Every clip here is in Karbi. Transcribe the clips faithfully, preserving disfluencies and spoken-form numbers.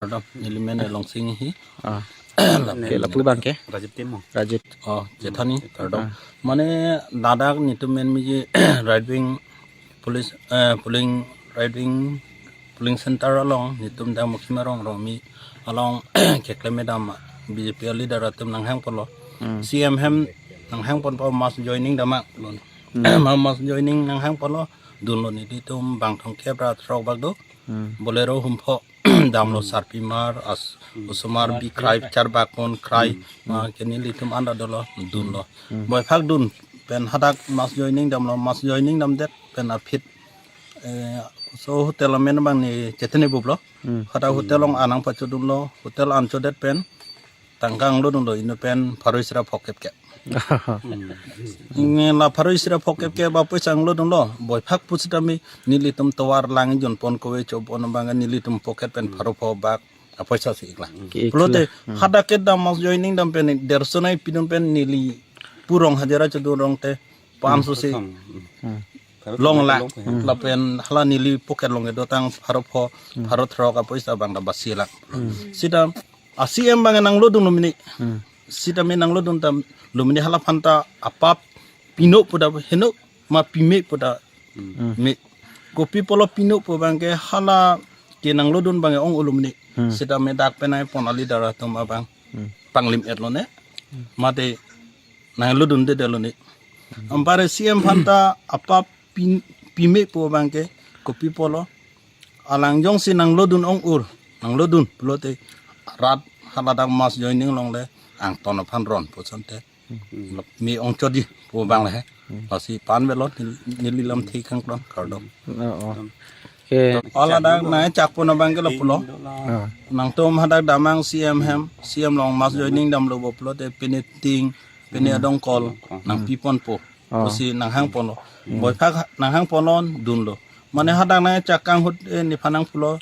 Kardom, neli men Longsing Inghi. Ah. Ke lapu abang ke? Rajib Timung. Rajib. Oh, Jethani, kardom. Ah. Mane ladak netum men meji right wing police, eh, polling, right wing polling center along netum dam Mukhima Rongrong Rongmi along keklem dam B J P leader atum nanghang ponlo. Hmm. C M hem nanghang ponpo mass joining dam pulo. Hmm. Ma mass joining nanghang ponlo, dunlo, netum bang thomkep ra throk bak do. Hmm. Bolero humpho damlo, hmm, sarpimar, as, hmm, osomar bi krai charbak pon krai, hmm, ma ke nelitum anda dolo, dunlo. Hmm. Boiphak dun pen hadak mass joining damlo, mass joining damdet pen aphi, eh, so hotel amen abang ne Cheteni Buplo. Hmm. Hadak hotel along anang pachodunlo, hotel an chodet pen tangka nanglo dunlo, inut pen pharo isi ra phokep ke. Nge la pharo isi ra phokep ke ba poisa nanglo dunlo, boiphak pusitame nelitum tovar lang jon pon kove chopon abang nelitum pocket pen pharo pho bak apoisa si iklang. Ki ik pulote, hmm, hadak ke dam mass joining dam pen derso nai pidun pen neli purong hajira chodun rong te panso si, hmm, long lang. Hmm. Lapen hala neli pocket along dotang pharo pho, hmm, pharo throk apoisa abang da basi lang. Hmm. Sita a C M abang nanglo dunlo mini. Hmm. Sitame nanglo dun damlo mini, hala aphanta apap pino pu da heno ma pime pu da, hmm, me. Kopi pulo pino pu abang ke hala ke nanglo dun abang ong-olo mini. Hmm. Sitame dak penai pon a leader atum abang, hmm, panglim etlo ne. Hmm. Mate nanglo dunde detlo ne. Hmm. Anpar C M aphanta apap pin-, pime pu abang ke kopi pulo alang jongsi nanglo dun ong-ur, nanglo dun pulote rat haladak mass joining along le angton aphan ron pu asonte. Hmm. Me ong chodi pu abang le he. Hmm. Lasi pan velo neli, neli lamthe kangklong, kardom. Oh, oh. Ke. Haladak nangchak pon abang ke lapulo. Ah. Nangtum hadak damnang C M hem, C M along mass joining damlo bo pulote pine ting, pine, hmm, adongkol, hmm, nangpi ponpo. Oh. Pusi nanghang ponlo. Hmm. Boiphak nanghang ponlo dunlo. Mane hadak nangchak kang ahut, eh, nephan nangpulo.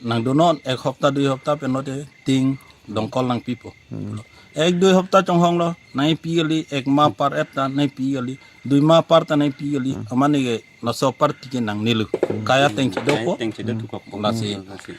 Nangdunnon ek hopta dui hopta pen lote ting dongkol nangpipo. Hmm. Ek dui hopta chonghonglo, nangpi kali, ek ma par et ta nangpi kali, dui ma par ta nangpi kali. Hmm. Amane ke laso party ke nangnelo. Hmm. Kai ateng chedopo. Kai ateng chedo, hmm, tukokpo. Lasi. Hmm, lasi.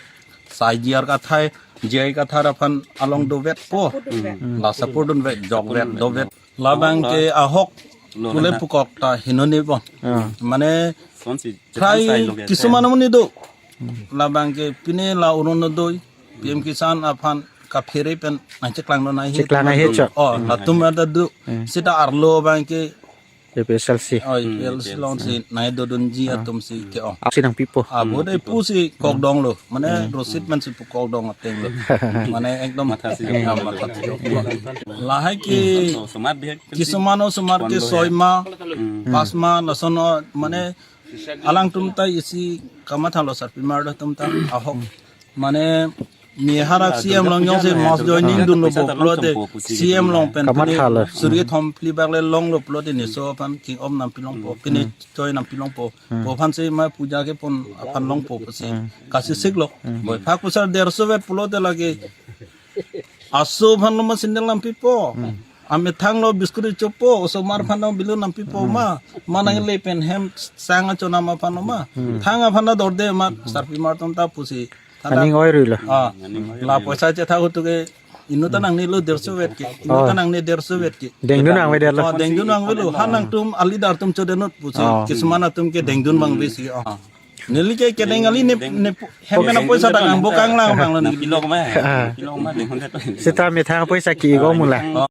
Sai G R Kathar, G I Kathar aphan along dovetpo. Hmm. La support dunvet, jokvet, dovet. Labang ke ahok lo pule na pukok ta hinoni bon. Ah. Mane, sonsi try chetan sai lo ke kisuman amonit do. Hmm. Labang ke pine la Orunodoi, P M Kisan aphan kaphere pen nangcheklang do nai. Cheklang ahe chok. Oh, latum ada do. Hmm. Sita arlo abang ke A P H L C. Oh, hmm, A P H L C alongsi nangdodunji, ah, atum si ke-ong. Aksi nangpipo. Ah, hmm, bote pipo. Pusi kokdonglo. Mane, hmm, rosit, hmm, man si pu kokdong ateng lo. Mane ekdom matha si, ah, matha si. Lahai ke, hmm, so, osomar bihek kisuman osomar ke soi ma, hmm, pas ma, lason, oh, mane alangtum ta isi kamathalo sarpimar atum ta ahok. Mane, ne hadak C M along jongsi mass joining dunlo bo pulote C M along pen kamathalo. Suri thom phli bak le longlo pulote neso aphan king om nangpi longpo, hmm, pine choi nangpi longpo. Hmm. Bo aphan si ma puja kepon aphan longpo pusi, hmm, kachesik lo. Hmm. Boiphak pusar derso vet pulote lake aso aphan lo ma sandal nangpipo. Hmm. Amethang lo biscuit chopo, osomar aphan lo balloon nangpipo, hmm, ma. Ma nang, hmm, le pen hem sang achonam aphan lo ma. Hmm. Thang aphan lo dorde ma, hmm, sarpimar atum ta pusi. Aning oi ruilo. Ah, aning oi ruilo. La poisa chethak ahut ke inut ta, hmm, nangnelo derso vet ke. Inut ta, oh, nangne derso vet ke. Dengdun nangvedetlo. Oh, dengdun nangvelo. Ha nangtum a leader atum chodenut pusi. Oh. Kisuman atum ke dengdun vangve si. Oh. Neli ke kedeng kali ne, ne hem pen apoisa ta nang bokang lang bang lo neli. Pilok ma. Ah. Pilok ma dengdun. Sita methang apoisa ke-ik ong mula. Oh.